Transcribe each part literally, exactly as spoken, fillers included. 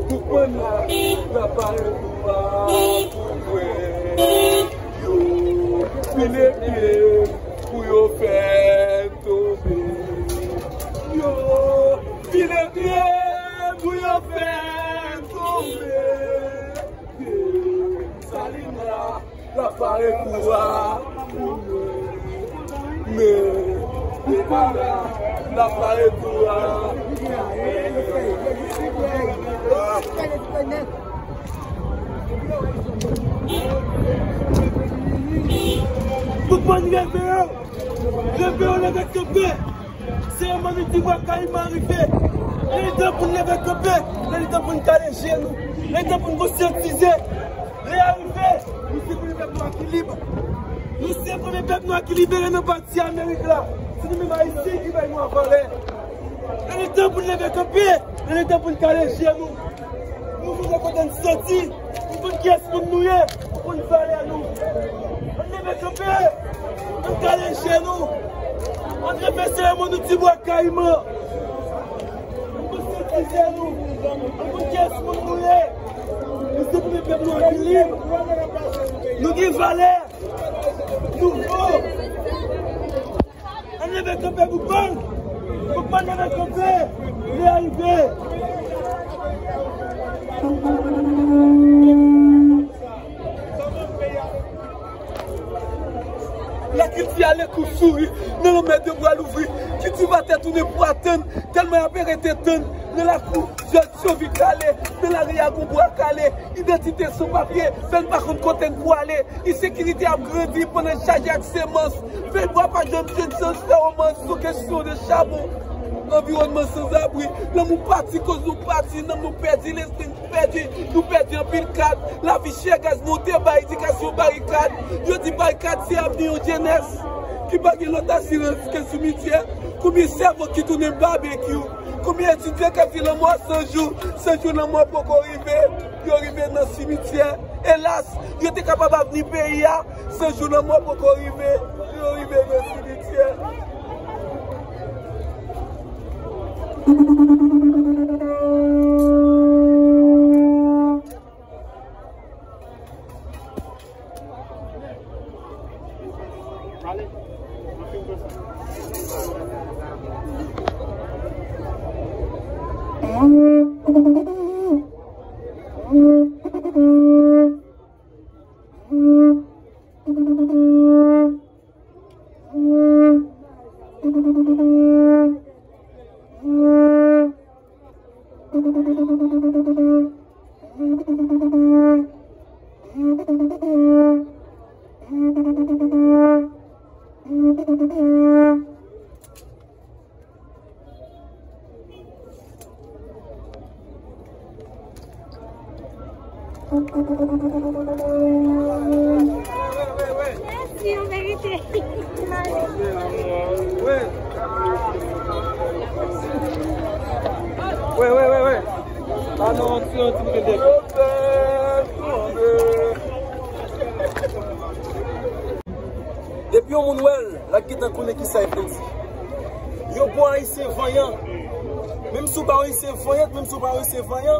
Pou pran la, la parèt pou pa pou wè. Yo file pye pou yo fè tonbe. Yo file pye pou yo fè tonbe. Salina, la parèt pou a. Men, li pa la, la parèt pou a. Tout moun leve yo! Leve yo, leve kanpe! Se yon mann Tibwa Kayiman rive. Lè li tan pou n leve kanpe. Lè li tan pou n kale je nou. Lè li tan pou n konsyantize. Lè a rive. Nou se premye pèp nwa ki lib. Nou se premye pèp nwa ki libere nan pati Amerik la. Se nou menm Ayisyen ki bay nwa valè. Lè li tan pou n leve kanpe. Lè li tan pou n kale je nou. Nou sonje kote n soti. Nou konn kiyès moun nou ye. Nou konn valè nou. Ann leve kanpe. Ann kale je nou. Ann refè seremoni Tibwa Kayiman. Ann konsyantize nou. Ann konn kiyès moun nou ye. Nou se premye pèp nwa ki lib. Nou gen valè. Nou fò. Ann leve kanpe pou Boukman! Boukman leve kanpe! Li arive! Lakilti ale kou souri, nan lanmè de bra louvri, kiltivatè tounen pou atann, tèlman y ap rete tann, nan lakou, zye syovi kale, nan lari a gon bwa kale, idantite san papye, fè n pa konn kote n pwale, Ensekirite ap grandi pandan n chaje ak semans. Fèy bwa pa janm jwenn chans fè romans sou kesyon de chabon. Anviwònman sanzabri. Lanmou pati, koz nou pati, nanm nou pèdi, lespri n pèdi. Nou pèdi anpil kad. Lavi chè, gaz monte, ba edikasyon barikad. Yo di barikad se avni yon jenès ki pa gen lòt asirans ke simityè. Konbyen sèvo ki tounen babekyou? Konbyen etidyan k ap di lanmò a san jou? San jou lanmò poko rive. Yo rive nan simityè. Elas, yo te kapab avni peyi a. San jou lanmò poko rive. Yo rive nan simityè. Mèsi, an verite. Wè, wè, wè, wè. Ba nou yon ti, yon ti bout de. Depi yon moun wè l, l ap gentan konnen kisa l vle di. Yon bon Ayisyen vanyan. Menm si w pa yon Ayisyen vanyan, menm si w pa yon Ayisyen vanyan,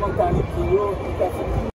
mantalite yo ki ka soti.